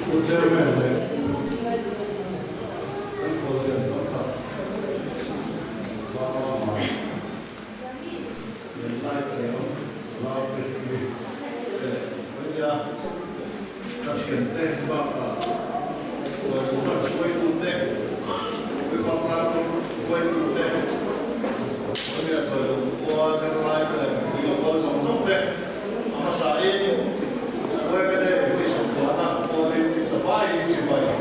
Pu Chairman leh kan khuallian zawng tak Baba Ma leh Zaithiam Lau Christy te Vawinia ka thiante bakah Chawiputan hruaitute, Puifangtlang hruaitute, Vawinia Chawilung khua zirlaite leh mipui local zawng zawng te a hmasain Huaimene Vawisawmtuahna pawlin in zavaiin chibai ka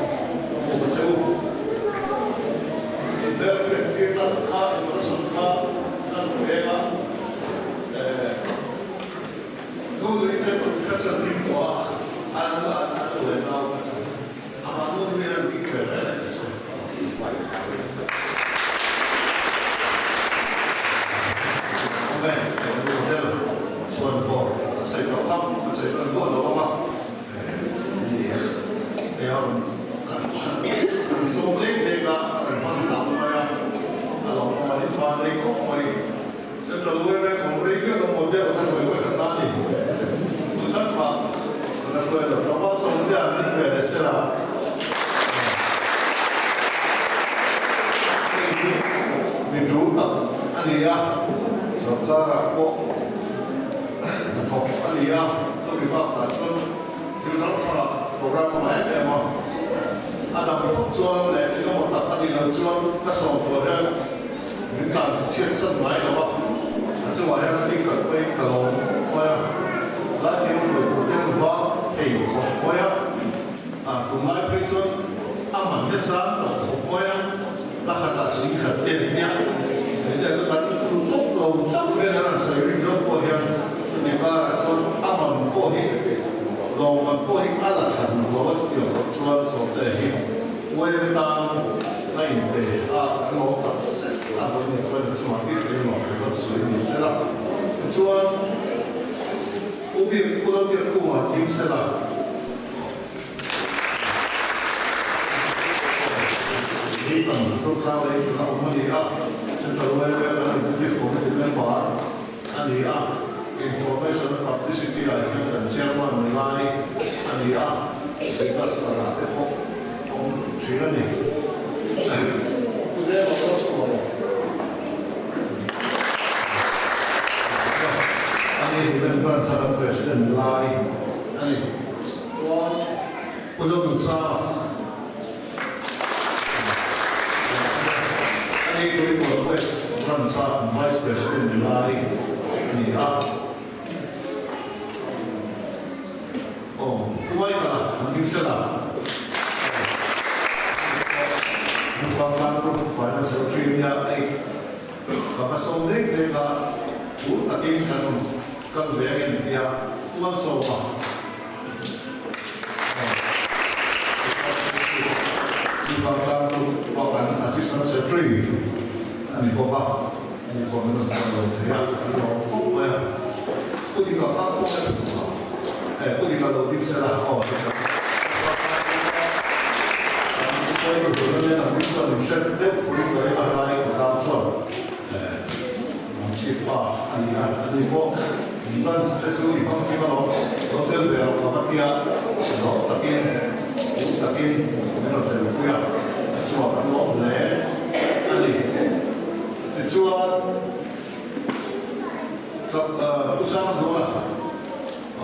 hmuh a che u. In hmelhriat tirna kha introduction kha kan veng a, Nu nui te kha chuan ding tawh a, an an u leh nau kha chu amah nu nui hian ding ve reng a ni se. Awm e, he nu model chuan vawr a sawi tawh kham, a sawi nawn duah lo ang a, ni e a rawn kan sawm dek dek a, a rawn hman hlauh mai a, a lo hmawm in van ei khawp mai. Central Yma Congress viau dang model kha hruai hruai khat na a ni. Tun khat mah la hruai lo. Tlangval sawmte an ding ve leh sela. Hei hi mi tul tak a ni a, sorkarah pawh hnathawk a ni a, chumi bakah chuan thil hrang hrangah program a ngah em em a. A dang phawt chuan leh engemaw tak a nih loh chuan ka sawm tawh hian Min tlan chhiat san ngai lo a, a chungah hian a ding kalh pawhin ka lawm khawp mai a, zaithiam hruai tur te han vang thei khawp mai a, a tunlai phei chuan a man hian sang tawh khawp mai a, la khatah sing khat te an tia, hei te chu kan tu tawp lo chauh hian an han sawi rin zawk pawh hian chuti karah chuan a man pawh hi lawmman pawh hi a la tha duh lo a chutiang khawp chuan sawmte hi uaim tan A inpe a, kan lo tak zet a vawi ni pawhin a chungah bik te nuam te pawh sawi ni sela. Tichuan, U Biak, U Lalbiak Kunga ding sela. Nathan Durtlang lei tuna awm a ni a, Central yma kan Executive Committee member a ni a, Information and Publicity ah hian kan Chairman ni lai a ni a, Disaster ah te pawh awm thin a ni. Pu Zema pawh sawi a. Ani Human Branch a kan President ni lai a ni. Chuan Pu Zonunsanga ani Tuipuan West Branch a kan Vice President ni lai a ni a. Aw, Pu Michael-a an ding sela. Nufa tan Group Finance Secretary nia hei ka va sawm dek dek a, tur takin kan rawn kal ve ang em tia Pu Malsawma Nufa tan Group pawh kan Assistant Secretary a ni bawk a, ni pawh min rawn kal lo thei a, kan lawm khawp mai a. Pu Dika kha khawngaih tha duh a, eh Pu Dika lo ding sela aw ti ta. Kan hruai tu tur nen ang ding chuan min hret deuh furin ka ring a helai ka tan chuan eh nang chhip pa a ni a, ani pawh branch te chu i hmang zing alawm lo tel ve rawh ka va tia lawm takin uk takin min rawn tel pui a, a chhuak an lawm hle a ni. Tichuan. Pu Sangzuala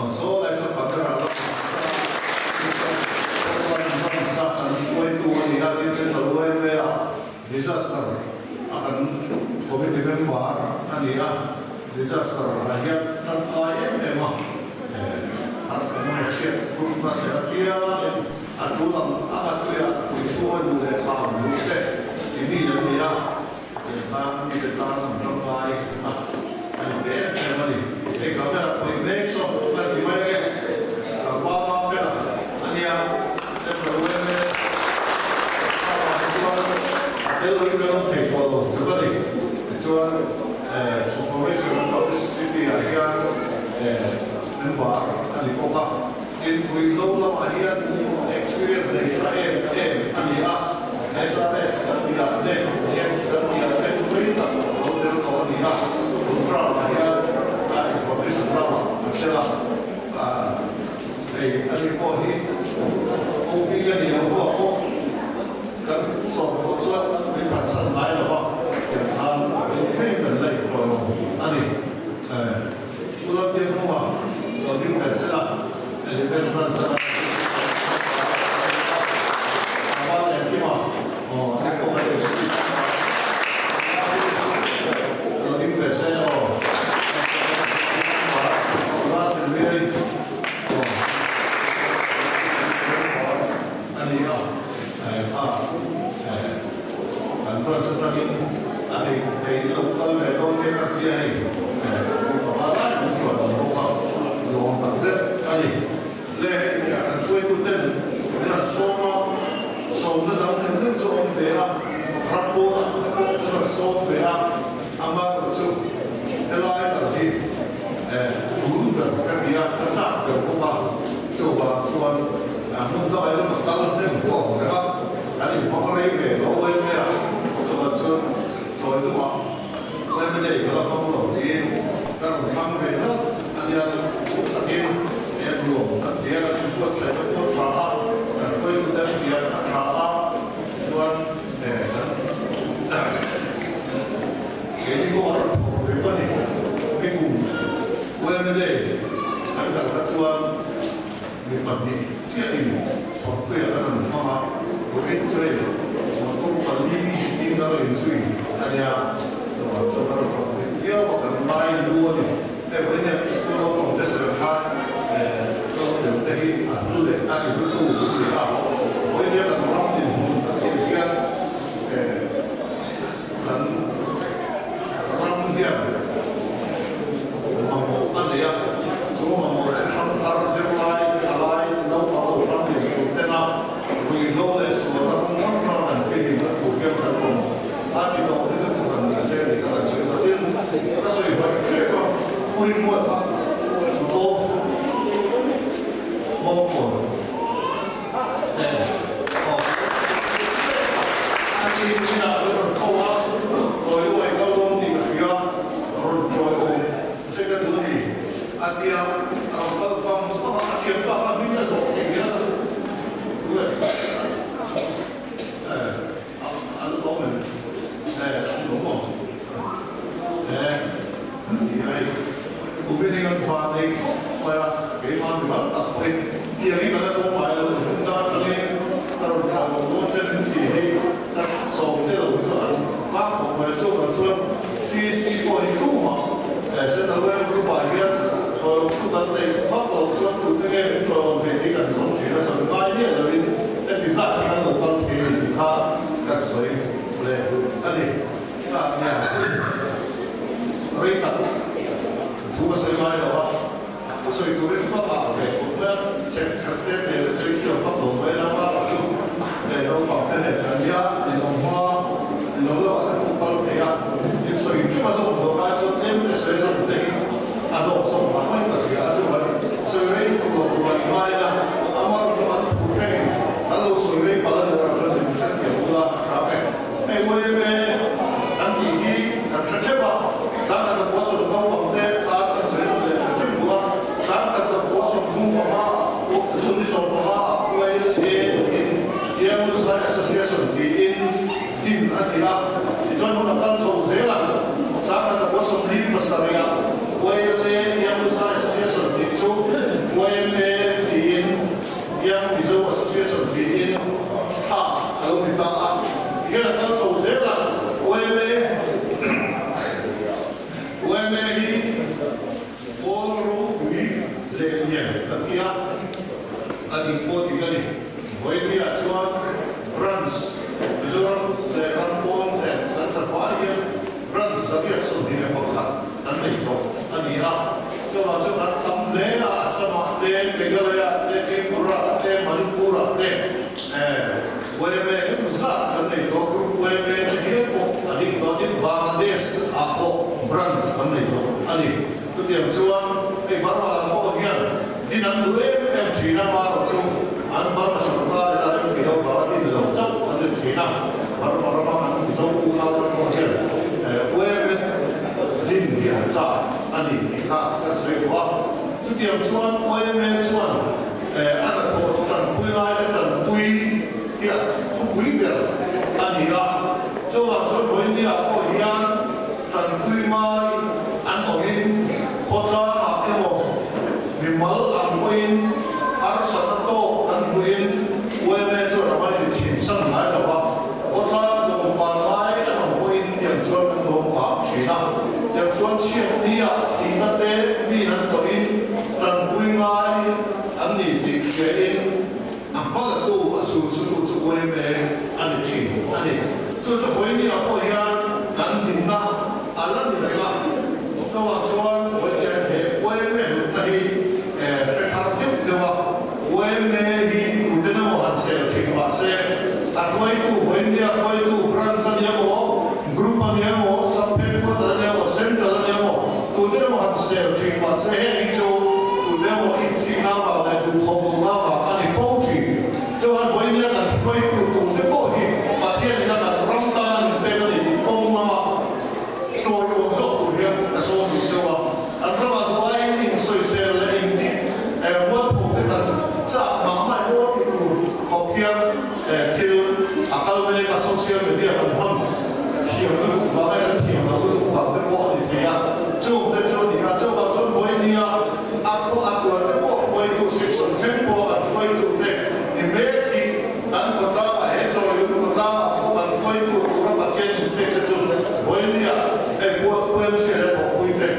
saw lai sa Patara lam sa kan hruaitu a ni a, tin Central YMA ah disaster a kan committee member a ni a, disaster ah hian tangkai em em a, harh kan emaw chhiat rum na thlen apiangin a tul ang ang a tuiah tui chhunga duh leh kham duh te ti mi an ni a. Tiang khan mite tan an tangkai a, a ni ve em em a ni. Hei camera khawih mek saw kan ti mai ange, tlangval ma fel a a nia, Central yma thlamah hi chuan a tel loin kan awm thei tawh lo tluk a ni. Tichuan Information and Publicity ah hian member a ni bawk a, Inpuihlo lamah hian experience nei tha em em a ni a, SRS kan tih ah te, GATS kan tih ah te tui tak lo tel tawh a ni a, tun term ah hian a information lamah a tel a, hei a ni pawh hi OP ka nih loh hnuah pawh kan sawm tawh chuan min phatsan ngai lo va, tiang khan min ti hlei kan la inṭawlawm a ni. Pu Lalbiaknunga lo ding ve sela, Element Branch a Ava Liankima aw a ni pawh ka hei lo ding ve se aw Lasenriai aw a ni a kha kan branch atangin a thei thei lo kal ve dawn nia ka tia hei mi panga lai min chuan awm bawk a nuam tak zet a ni. Le hei nia kan hruaitu ten min an sawm a, sawmna dang nen deuh chu a awm ve a, ram pawnah te pawh min rawn sawm ve a, amaherawh chu helai kal hi tul ber ka ti a, ka chak ber bawk a, chuvang chuan hmun dangah hi chuan ka kal hnem pawh a awm reng a, kan inhmang rei ve tawh mai mai a, chuvang chuan chawi hnungah Climate ka la hmang lo tiin ka rawn thlang ve nalh a nia, uk takin en nuam kan ti a, kan inbuatsaih te pawh a tha a, kan hruaitute an ti a, a tha a, tichuan kan keini pawh a rawn thawk rip a ni. Nikum Climate Day kan kal kha chuan Mi chiahin chhawrtuia kan rawn hmang a, kumin chu hei motor 4 in a rawn inzui a nia, chuan saw kan rawn hrawk rih viau a, kan ngai lu a ni. Hei vawiin hian school naupang te sawi ang khan tlawm tel te hi a hlu leh a i hlu tu an ni a, vawiin hian kan ram dinhmun a thlir hian kan ram hian mamawh a nei a, chu mamawh chu thangthar zirlai, thalai, naupang lo ṭang lian tur tena ruihhlo leh sualna kawng hrang hrang an filim a tur hian kan mamawh a ti tawh hi chu thuhran ni se tih kha kan sawi ta. Tin, ka sawi hmaih ṭep a, Pu Rinmuatha Thutawp Mawngkawn. Tiang hi ka la tawng ngai lo, hmun dang atangin ka rawn thlah lo dawn che min tih hi ka sawm te lo hi chu an hma khawp mai a, chuvang chuan CC pawh hi tumah Central Women Group ah hian tawlawm thu kan neih vak loh chuan tute nge min tawlawm thei tih kan zawng thin a, sawi ngai miah loin heti zat hi kan lo kal thei a ni tih kha kan sawi leh duh a ni. Ka nia rei tak thu ka sawi ngai lo a. A sawi tur hi chu ka ngah ve khawp mai a, chek khat te te chu chei thiam fak lo mai a, pa chu leh naupang te nen kan nia, ninawm hma, ninawm lamah te pawh kal thei a, in sawi ṭeuh a zawm lo lai chuan tlem te sawi zawm te hi a dawk zawm mah mai ka hria a, chuan sawi rei lutuk lo tur a ni ngai a, amah chu an phur reng an lo sawi rei palh a ni erawh chuan min hrethiam bula a ṭha vek. Hei YMA kan tih hi kan hre ṭheuh a, 19 naupang te tan kan sawi nawn leh ṭheuh ṭheuh duh a, 1935 ah June ni 15 ah YLA tiin Young Lusai Association tiin din a ni a, tichuan hun a kal chho zel a, 1947 ah YLA Young Lusai Association tih chu YMA tiin Young Mizo Association tiin thlak a lo ni ta a, tihian a kal chho zel a, YMA YMA hi Kawl ropui leh lian kan ti a, a dik pawh dik a ni. Vawinia chuan Branch Mizoram leh ram pawn nen kan zafai hian Branch 121 kan nei tawh a ni a, chuvang chu kan tam hle a, Assam-ah te, Meghalaya-ah te, Tripura-ah te, Manipur-ah te YMA eng zat kan nei tawh, Group YMA te hial pawh a ding tawh a, tin Bangladesh-ah pawh branch kan nei tawh a ni. Chutiang chuan hei Burma lam pawh hian din an duh em em thin a, marawh chu an Burma sorkar in a remti lo vanga din lo chauh an ni thin a, Burma rama kan Mizo unau te pawh hian YMA din hi an chak a ni tih kha kan sawi duh a. Chutiang chuan YMA chuan. a hnathawh chu tanpui ngaite tanpui hi a thupui ber a ni a. Chuvang chuan vawinia pawh hian tanpui ngai an awmin khawtlangah emaw mimal ang pawhin harsatna tawk kan hmuhin yma chuan a mai ni thin san ngai lo a, khawtlang dawmkang ngai an awm pawhin tiang chuan kan dawmkang thin a. Tiang chuan chhiatnia thihna te min an tawhin tanpui ngai an ni tih hriain A hmalatu a sur chu tu chu yma a ni thin a ni. Chu chu vawinia pawh hian kan dinna a la ni reng a. Chuvang chuan vawinia he yma hlutna hi hre thar deuh deuh a, yma hi tuten emaw han sel thin mah se, a hruaitu vawinia hruaitu branch a ni emaw, group a ni emaw, sub headquarter a ni emaw, central a ni emaw, tuten emaw han sel thin mah se heng hi chu tute emaw insikna avang leh duhkhawp lohna avang a ni fo thin. Chuan vawinia kan hruaitu turte pawh hi Pathianin a kan ram tan an inpek a ni tih kawng lama tawiawm zawk tur hian ka sawn duh chauh a. Kan ramah duh aiin insawisel leh intih mualpho te kan chak mah mah emaw tih tur khawp hian thil a kal mek a, social media kan hman thiam lutuk vang e, kan thiam loh lutuk vang te pawh a ni thei a, chung te chu a ni a, chuvang chuan vawinia a khaw a tuar te pawh hruaitu section thleng pawh a kan hruaitu te ni mek hi kan khawtlangah he chawilung khawtlangah pawh kan hruaitu tura Pathian inpek te chu vawinia hei UMC leh thawhpui te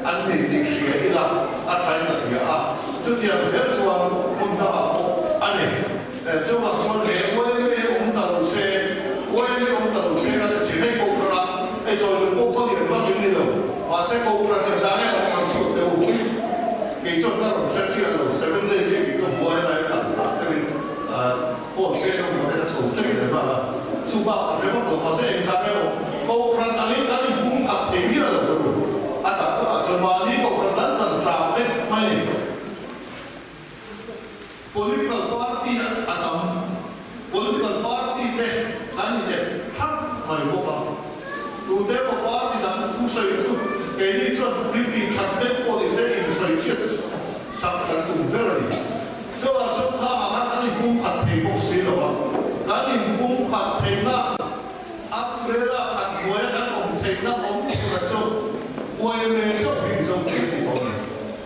an ni tih hria ila a thain a hria a, chutiang zel chuan hmun dangah pawh a ni. Chuvang chuan he YMA awm ta lo se, YMA awm ta lo se ka ti thin. Hei Kohhranah hei chawi lung pawh khaw lian vak in ni lo. Mahse Kohhran hi zang em awm ang chhuak teh u. Kei chuan ka rawn hre chiah lo. Seven day biak in ka hmu a, helai a kan zah deuhin phone pek a hmu a te ka chho teuh leh nghal a. Chu bak ka hre vak lo. Mahse eng zang em awm Kohhran angin kan inpumkhat thei miah lo ka ru. A tak takah chuan mahni Kohhran kan tan tlang vek mai ni. Political party a tam. Political party te an inep thap mai bawk a. Tute emaw party dang thu sawi chu keini chuan thil tih that deuh pawh ni se insawi chhiat sak kan tum ber a ni. Chuvang chuan khangah khan kan inpumkhat thei bawk si lo a. Kan inpumkhat theihna umbrella khat hnuaia kan awm theihna awm chhuna chu yma chauh hi Mizo te an ni tawh a ni.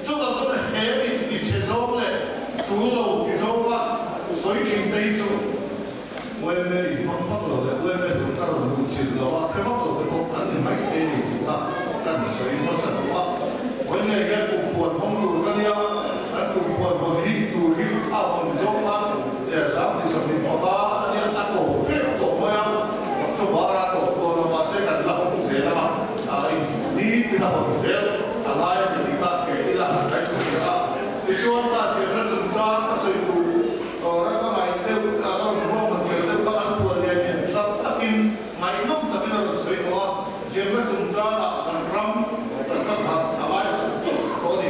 Chuvang chuan he in ti chhe zawng leh tul lo ti zawnga sawi thin te hi chu yma in hmang vak lo leh yma hnawt ka rawn luh chilh lo a, hre vak lo te pawh an ni mai thei a ni tih kha kan sawi hmasa duh a. Vawiin hian kum puan hawng tur ka nia, kan kum puan hawn hi tur hi a hawn zawng khan leh 25 a nia a tawp tep tawh mai a, October a tawp dawn a mahse kan la hawng zel ang a, in nitin a hawn zel. A lai a ni tih kha hria ila han hrai tur nia a. Tichuan ka zirna chungchang a sawi tur tora ka ngaih deuh a ka rawn ruahman tel deuh kha an puan lian in tha takin ngaihnawm takin a rawn sawi tawh a. Zirna chungchangah kan ram kan hran harh a ngai tak zet tawh a ni.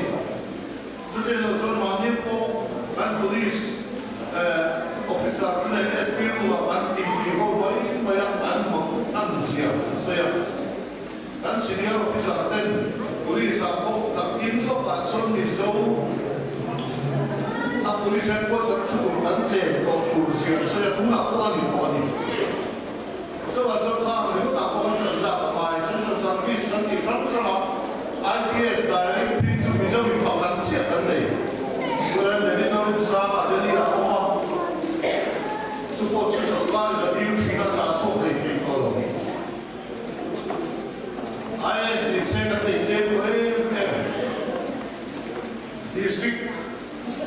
Chutiang lo chuan mahni pawh kan police officer te nen SP room ah kan titi ho mai mai a an mang an zia an sawi a. Kan senior officer ten police ah pawh nakin lawkah chuan Mizo a police headquarter thu tur kan tlem tawh tur zia an sawi a, tunah pawh a ni tawh a ni. Chuvang chuan kha ang ringawt ah pawh kan kan lak a ngai. Central service kan tih hrang hrang a, IPS direct phei chu Mizo in pakhat chiah kan nei. Tunah David Lalrinsanga Delhi ah a awm a, chu pawh chu sorkar in a dil thin a, chah chhuak nei thei tawh lo. IAS ni se kan nei tlem tawh em em. District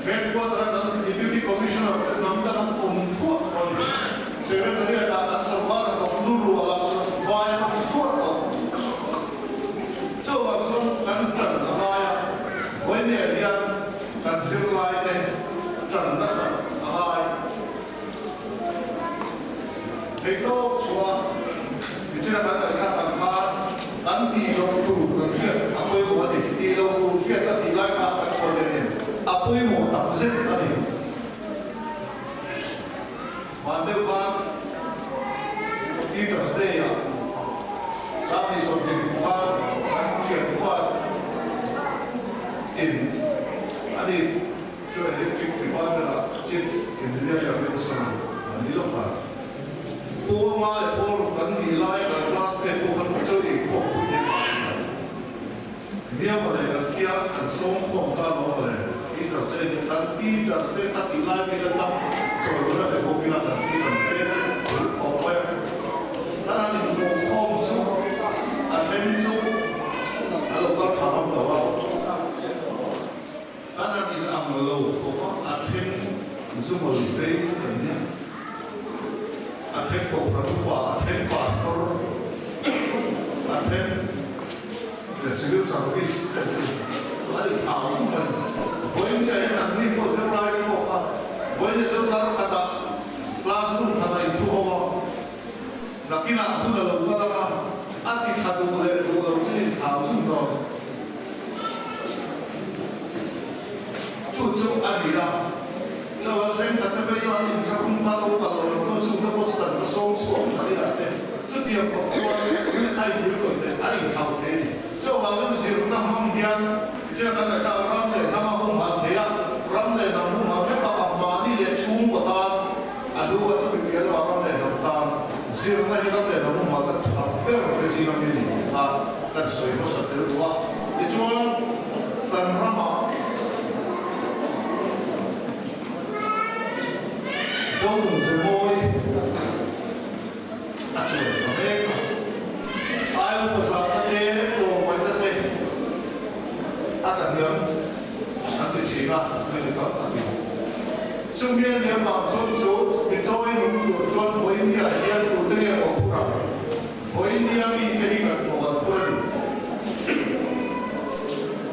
Headquarter a kan Deputy Commissioner te hnam dang an awm thuah tawh a ni. Secretariat ah kan sorkar a thawk nur rual a, vai an awm thuah tawh. Chuvang chuan kan tan a ngai a, vawinia hian kan zirlai te tan nasa a ngai. Theihtawp chhuah nichina kan ngaihthlak ang khan kan tih loh tur kan hriat a pawimawh a ni. Tih loh tur hriat a tih lai khan kan khawl leh nen a pawimawh tak zet a ni. Van deuh khan Teachers Day ah 2020 khan kan thianpa in a ni. Chu Electric Department ah Chief Engineer leh Pension an ni lawk a. Pawl nga leh pawl ruk kan nih laia kan classmate ho khan chaw ei khawm pui te kan ti a. Nia mawle kan tia kan sawm khawm ta lo mawle Teachers Day nia kan teacher te kha tih lai mi la tam chawi ula be bawk ila kan ti kan pe ruk khawp mai a. Kan han inhmuh khawm chu a then chu a lo kal tha ngam lo a. Kan han in ang lo khawp a, a then zumal vei an nia. A then Kohhran upa, a then Pastor, a then Civil Service te an ni. A in thlau zung mai. Vawiin nia hian an ni pawh zirlai te pawh kha vawiin nia chuan lar khatah classroom khatah in thu ho a, nakinah hun a lo kal ang a, a ti tha duh leh duh lo chu in thlau zung dawn. Chu chu a ni a, chuan thenkhat te phei chuan inthlahrung kha lo kal lo ang chu chungte pawh chu kan va sawm chhuak mai a te, chutiang khawp chuan a inhil tawih thei, a inthlau thei a ni. Chuvangin zirna hmang hian tichuan kan la tlak ram leh hnam a humhalh thei a, ram leh hnam humhalh vek bakah mahni leh chhungkaw tan a lu a chumi piah lamah ram leh hnam tan zirna hi ram leh hnam humhalhna tha ber te zinga mi a ni tih kha kan sawi hmasa tel duh a. Tichuan kan ramah Zonun Zemawi a chuan ta mek a. Aio pazarna te, tlawmngaihna te a tla hniam an ti thin a, chumi ni tam takin. Chumi a nih avang chuan chu mi chawi nung tur chuan vawinia hian tute nge maw phur ang? Vawinia mite hi kan hmuh kan phur a ni.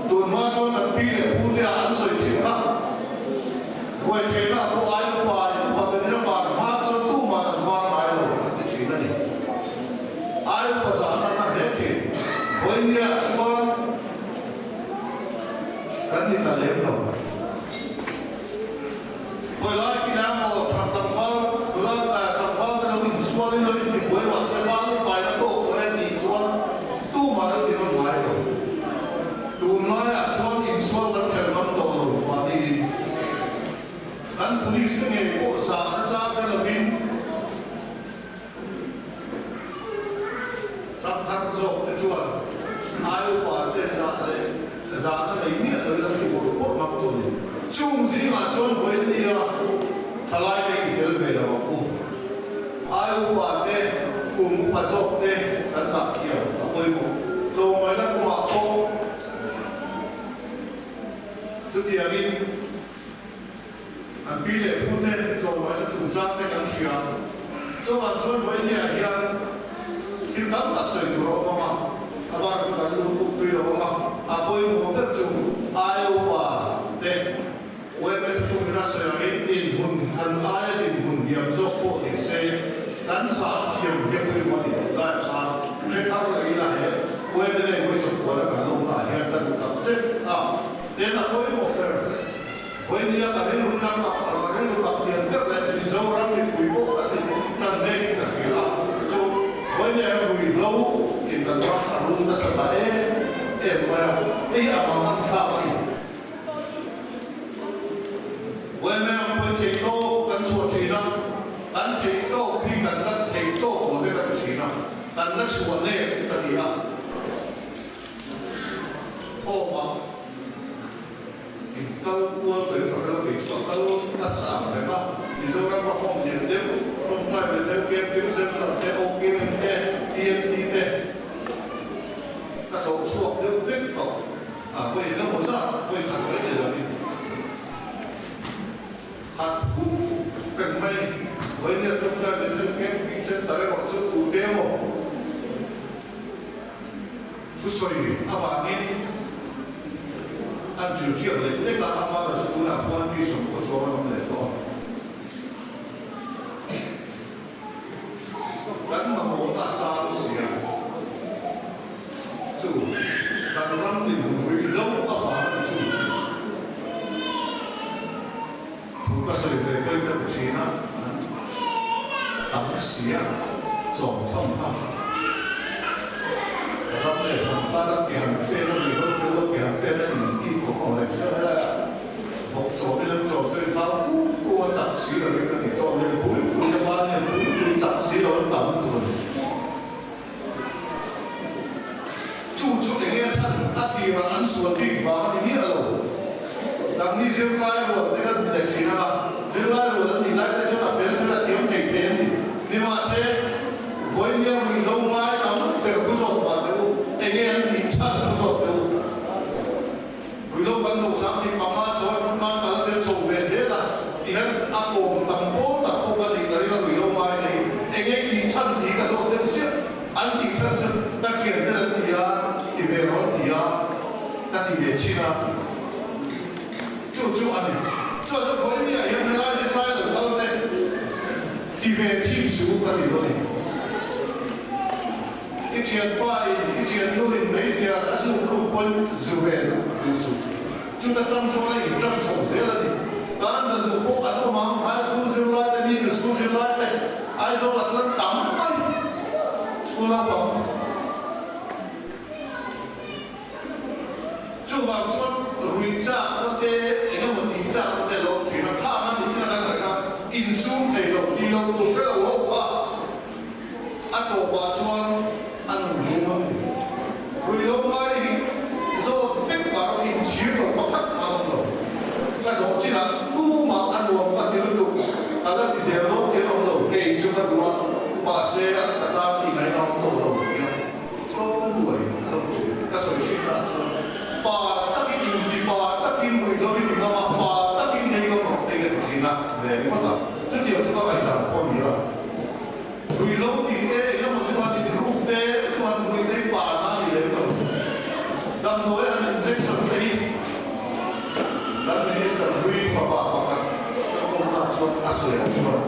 Tunhma chuan kan pi leh pu te ah an sawi thin kha. Ruaithehna pawh ai upa in upa berin a bar hma chuan tuman an bar ngai lo an ti thin a ni. Ai upa zahna an a hle thin. Vawinia chuan kan ni ta lem lo. Khawi lai khi la maw thang tlangval nula tlangval te lo insualin lo intibuai mahse val upain a tawk tawh e tih chuan tuman an ti nawn ngai lo. Tunlaiah chuan insual kan hrel ngam tawh lo mahniin kan police te ngei pawh zahna chang hre lovin Thangthar zawk te chuan ai upa te zah leh zahna nei miah loin an ti bawrh bawrh ngam tawh ni. Chung zingah chuan vawiin nia thalai te i tel ve lo ang u. Ai upa te, kum upa zawk te kan zah thiam a pawimawh. Tlawmngaihna kawngah pawh chutiangin. An pi leh pu te tlawmngaihna chungchang te kan hria. Chuvang chuan vawinia hian thil tam tak sawi tur a awm ang a, a bak chu kan lut tuk tui lo ang a, a pawimawh ber chu Iowa te yma thutlukna sawi angin inhmun kan aia dinhmun hniam zawk pawh ni se kan zah thiam hi a pawimawh a ni tih lai khan hre thar leh ila he yma nei vawi sawmkuala kan lawmnaah hian ka duh tak zet a, ten a pawimawh ber. Vawinia ka rilru na kap a, ka rilru kap lian ber leh Mizoram mipui pawh ka ti tan mekin ka hria a, chu vawinia hian ruihhlo in kan ram a rum nasa ta em em mai a, hei hi a mang an thlak a ni. Vawinia ang pawi theih tawk kan chhuah thin a, kan theih tawk hi kan la theih tawk lo ve ka ti thin a, kan la chhuah nep ka ti a, home ah. In kal kual tawhin ka hrelo kei chu a kal nasa ang reng a, Mizoram a home lian deuh Tawngtai Bethel Camping Center te, OKM te, TMT te ka tlawh chhuak deuh vek tawh a, vawi eng emaw zat vawi khat mai ni lovin khat hup reng mai. Vawinia Tawngtai Bethel Camping Center erawh chu tute emaw Thusawi avangin an zirchiak lek lek a, amah chu tunah khuan mi 90 chuang an awm leh tawh a. Kan mamawhna a sang si a, chu kan ram dinhmun rih lo avang a ni chu chu. Thu ka sawi ve pawhin ka ti thin a, an tam si a, chawm hlawm kha ram leh hnam tana ke han pen a, ruihhlo tel lo ke han pen a inti tawh awm reng sia helaiah vawk chawmin an pawh chak si lovin ka ti chawm lian pui pui te ban lian pui pui chak si lo an tam lutuk a ni. Chu chu enge a chhan a tirah an sual bik vang a ni miah lo. Nangni zirlai rual te kan ti leh thin a, zirlai rual an nih lai te chuan a fel fel a thiam thei thei an ni. Nimahse, vawinia ruih lo ngai tam ber thu zawt mah teh u, enge an tih chhan thu zawt teh u. Ruih lo kan lo sang ni panga chuan khan ka la tel chho ve zel a, ti hian a kawm tam pawl tak pawh ka nih ka ring a ruih lo ngai te hi enge tih chhan tih ka zawt deuh chiah. An tih chhan chu ka thian ten an ti a, ti ve rawh an ti a, ka ti ve chin a tih chu chu a ni. Chuan chu vawinia hian helai zirlai lo kal te ti ve chin su ka ti lo ni. I thianpa in i thiannu in meizia a zuk ruk pawn zu ve duh duh suh. Chuta tang chuan a in tang chho zel a ni. Tan za zu pawh an awm ang, high school zirlai te, middle school zirlai te, Aizawl ah chuan tam mai school naupang. Chuvang chuan ruih chakna te, eng emaw tih chakna te lo awm thin a, khang a ni chin a kan ngaih kha insum thei lo, tih loh tur hre lo ho kha a tawpah chuan a nun rum a ni. Ruih lo ngai hi zawt vek mah rawh inchhir lo pakhat mah an awm lo. Ka zawh chinah tumah a nuam ka ti lutuk, ka la ti zel dawn tih an awm lo, kei chu ka duh a, mahse ka tan tih ngaihna awm tawh lo tia tlawm buai a lo thin. Ka sawi thin ah chuan pa takin inti pa takin ruih lo i ti ngam a, pa takin nei ngam rawh tei ka ti thin a, ve ringawt a, chutiang chu ka ngaihdan pawh a ni a. Rui lo tih te, eng emaw chuan inruk te, chuan rui te hi pa na a ni lem lo. Damdawi han injection te hi kan Minister hlui fapa pakhat ka kawmna chuan a sawi ang chuan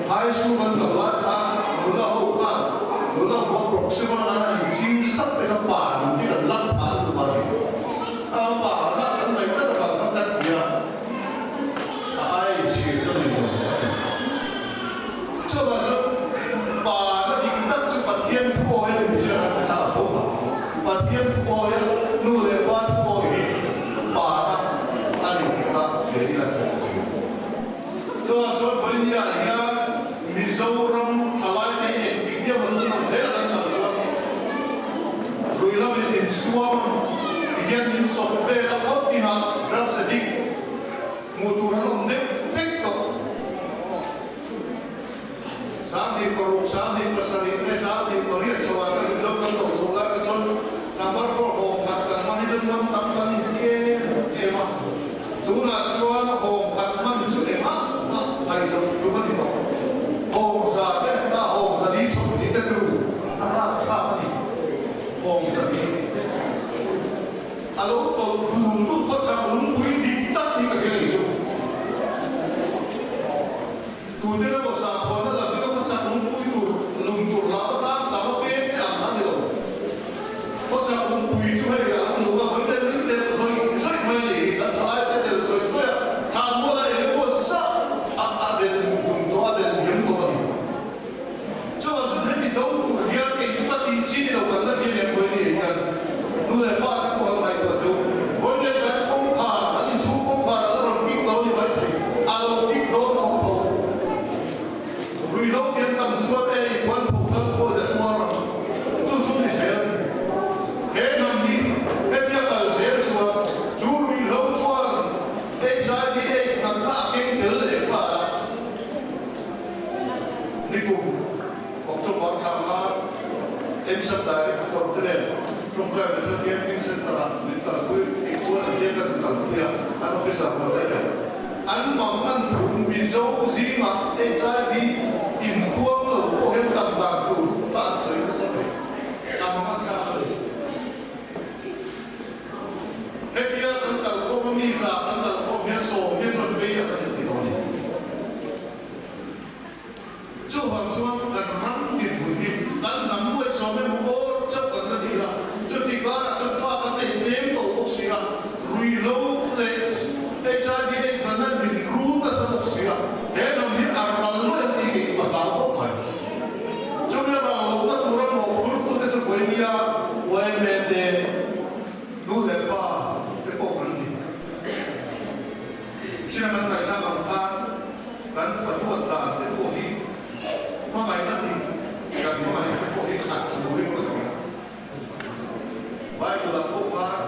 High School kan kal lai khan nula ho khan nula hmuh a proxima an han inching sap te kha pa ning te kan lan phah lutuk a ni. A pa na kan ngaih tak avang khan kan ti a, a ai inchhir ka nei lo a ti. Chuvang chu Pa na dik tak chu Pathian thu awi a ni tih chiah kan thla tho kha. Pathian thu awi a, nu leh pa thu awi hi Pa na a ni tih kha hria ila tha ka hria. Chuvang chuan vawinia hian Mizoram thalai te hi engtik nge maw nun ang zel an kal chuan rui lo in min suam ti hian min sawp vel a khawp tinah drugs addict hmuh tur an awm deuh vek tawh. 26, 27 te, 28 chhoah kan inlo kan lo chho lai kha chuan number four hawng khat kan hman hi chuan man tam kan inti em em a. Tunah chuan hawng khat man chu engah mah ngaih loh tluk a ni tawh. Hawng za te kha hawng za ni chho tih te chu a rapthlak a ni. Hawng za ni tih te a lo tawlh dun dun khawchhak lungpui dik tak ni ka hria chu. Tute emaw sakhuana lam hi ka chak lungpui tur lung tur lam atan sam a peng te ang kha ni lo. Khaw chak lungpui chu hei a lo nuam a, vawi tel ring tel zawih zawih mai a ni hi. Kan thalai te tel zawih zawih a, thlan muala eng emaw zah a a del lung tawh a, del liam tawh a ni. Chuvang chuan hemi do tur hian kei chu ka tih chi ni lo kan la ti a ni ang vawi ni hian nu leh pa te pawh kan ngaihtuah deuh. Vawi nen kan kawngkhar, kan inchhung kawngkhar a la rawn kik lo a ni maithei, a lo kik dawn tho tho. Rui lo tiang tam chuan e i puan pho dal pawh in a tuar ang. Chu chu ni zel a ni. He hnam hi hetia kal zel chuan chu ruihhlo chuan HIV AIDS natna a keng tel leh nghal a. Nikum October thla khan MSAP Director te nen Tawngtai Bethel Camping Centre ah min kalpui tih chuan an tia ka zu kalpui a, an officer rual te nen. An mang an thu Mizo zingah HIV inpuang lo pawh hian tam dan tur kha an sawi nasa mai. A mang an thlak a ni. Hetia kan kalkhawm a mi za kan kalkhawm hian sawm hi chuan vei a kan inti tawh a ni. Chuvang chuan kan ram dinhmun hi kan hnam buaitsawm emaw aw chauh kan la ni a, chuti karah chuan fa kan nei tlem tawh bawk si a, ruihhlo leh HIV AIDS natna min rul nasa bawk si a, he hnam hi a ral mai ang tih kei chu ka hlau khawp mai. Chumi a ral lohna tura mawhphurtute chu vawinia yma te, nu leh pa te pawh kan ni. China kan ngaihthlak ang khan. Kan faduat dan te pawh hi hmangaihna tih kan hmangaih te pawh hi khat turin ka hria. Bible ah pawh khan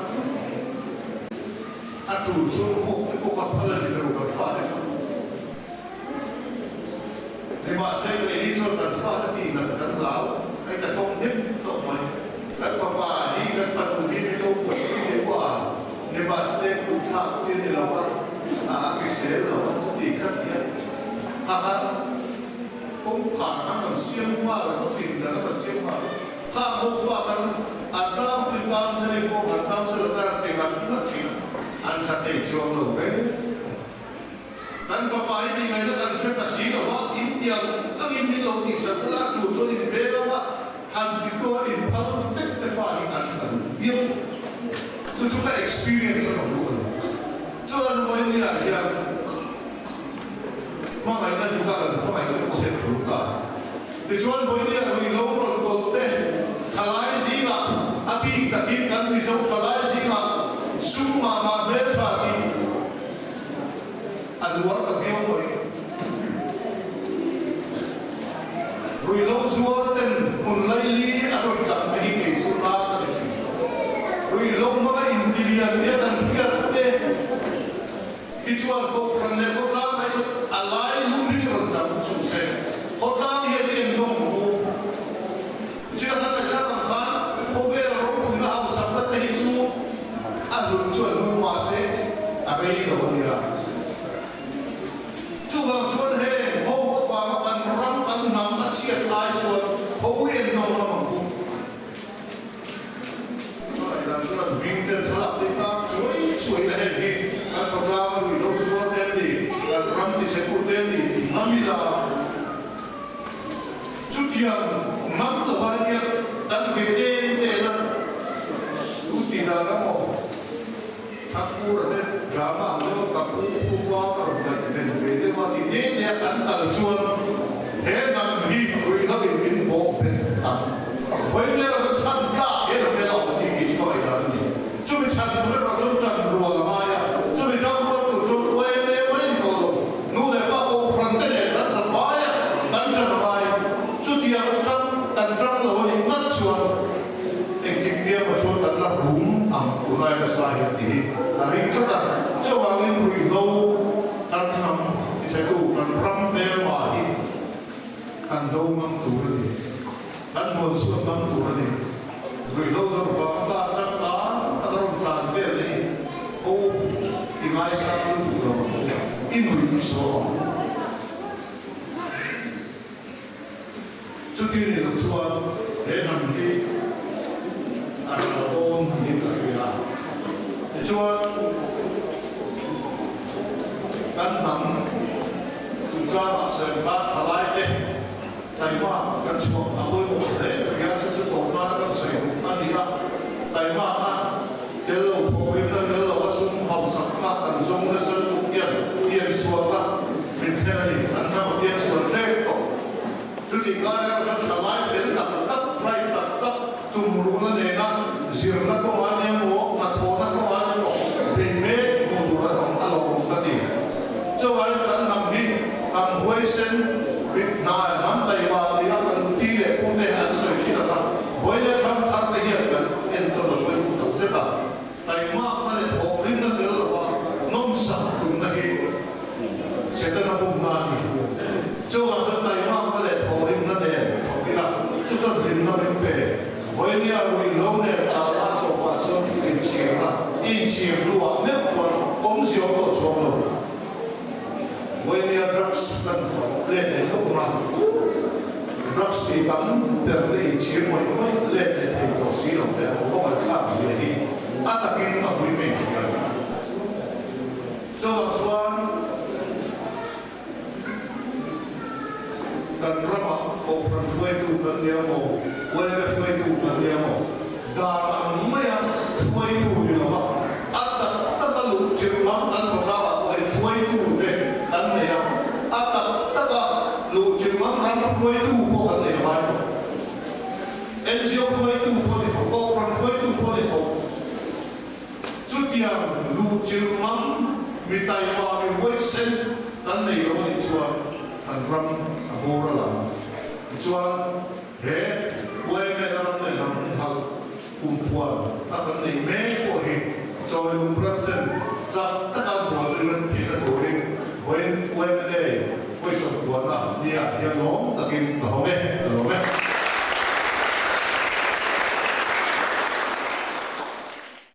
a tul chuan vawk te pawh kha phal a ni tawh kan fate kha. Nimahse keini chuan kan fate tih nat kan hlau, hei ka tawng hnem tawh mai. Kan fapa hi kan fanu hi min lo buaipui deuh a, nimahse kutthlak chi a ni lo a, a hrisel lo a, chuti kha ti a, a han kawngkhar khan rawn siam nghal a, ka pindan a rawn siam nghal a, kha ho fa kha chu a tlangpui counselling pawh kan counsellor te an pe ngat ngat thin a, an tha thei chuang lo reng. Kan fapa hi tih ngaihna kan hre ta si lo va, in tiang angin min lo tihsak ula, tur chuan in ve lo va, han ti tua in phal vek te fa hi an tha duh viau. Chu chu ka experience a ka hmuh a ni. Chuan vawinia hian hmangaihna duka kan hmangaih te pawh hi a tul ta. Tichuan vawinia rui lo rawn tawlh te thalai zingah a bik takin kan Mizo thalai zingah sum mah mah hmeltha tih A luar ta viau mai. Ruihlo zuar ten hmun laili a rawn chak te hi kei chu na ka ti thin. Ruihlo hmanga intilian nia kan hriat te hi chuan Kohhran leh khawtlang mai chu a lai lum hi chu rawn chak suh se. Khawtlang hian i ennawm ang u. China kan ngaihthlak ang khan khawvel ropuina hausakna te hi chu a hlut chu a hnu mahse a rei lo a nia. Chuvang chuan heng ho avanga kan ram kan hnam a chhiat lai chuan ho en nawm lam ang u. Tunah chuan an hming ten thlalak te tan chuai chuai na heng hi kan khawtlang a ruihhlo zuar te an ni, kan ram tichhetu te an ni tih ngam ila. Chutiang ngam lova hian kan ve em em a, chu tih dan a maw? Thakura te drama ang deuha ka pu phupa ka rawn ngaihven ve deuh a ti te te a kan kal chuan he hnam hi ruihhlo in min bawh bet ang. Vawiin erawh chu chhan tlak he hnam hi a la awm tih tih chu a ngaihdan a ni. Chumi chhan tur erawh chuan tan rual a ngai a, chumi tang rual tur chuan YMA mai ni tawh lo. Nu leh pa kohhran te nen kan safai a, kan tan a ngai. Chutiang tang kan tang lo a nih ngat chuan engtik nia maw chuan kan la rum ang tunlai nasa hian tih hi a ring tlat a. Chuvangin ruihhlo kan ram tichhetu kan ram hmelma hi kan do ngam tur a ni. Kan hnual chhuak ngam tur a ni. Ruihhlo zawrh vanga car changkang tak a rawn tlan vel hi ho i ngaisang lutuk lo ang u, i nuih i saw ang u. Chuti ni lo chuan he hnam hi a ral dawn niin ka hria. Tichuan kan hnam chungchangah Sermkhan thalaite Taima kan chhuah a pawimawh hle ka hria, chu chu tawp nana kan sawi duh a ni a. Taimakna tel lo thawhrimna tel lo a sum hausakna kan zawng nasa lutuk hian piansualna min thlen a ni. An hnam a piansual hrek tawh. Chutih kar erawh chuan thalai fel tak tak, bright tak tak, tumruhna nena zirna kawngah ania maw, hnathawhna kawngah ania maw bei mek hmuh tur an awm a lo awm ka ti. Chuvangin kan hnam hi hnam huaisen, bik hnai, hnam taima ti a kan pi leh pu te an sawi thin a kha vawi leh thlang thar te hian kan entawn a pawimawh tak zet a. Taimakna leh thawhrimna tel lova nawmsak tumna hi Setana bumna a ni. Chuvang chuan taimakna leh thawhrimna nen thawk ila chu chuan hlimna min pe. Vawinia ruihhlo nen tala a tawpah chuan i inchhir a, i inchhir hnuah meuh chuan awmzia awm tawh chuang lo. Vawinia drugs kan let leh lawk ang a, drugs tih tam ber te inchhir mawih mawih let leh thei tawh si lo te khawngaihthlak zia hi a takin ka hmui ka inhria. Chuvang chuan kan ramah Kohhran hruaitu kan nia maw, Uaime hruaitu kan nia maw, dan ang maia hruaitu ni lova a tak taka luh chilh ngam kan khawtlangah pawh hei hruaitu te kan nei a, a tak taka luh chilh ngam ram hruaitu pawh kan nei ngai tawh. NGO hruaitu pawh ni tho, Kohhran hruaitu pawh ni tho. Chutiang luh chilh ngam. Mi taima, mi huaisen kan nei lo a nih chuan kan ram a boral ang. Tichuan, he YMA na ram leh hnam humhalh kumpuan a kan neih mek pawh hi Chawilung President chak taka an buaizui rem theihna turin vawiin YMA pawisa puanna niah hian lawm takin ka hawng e.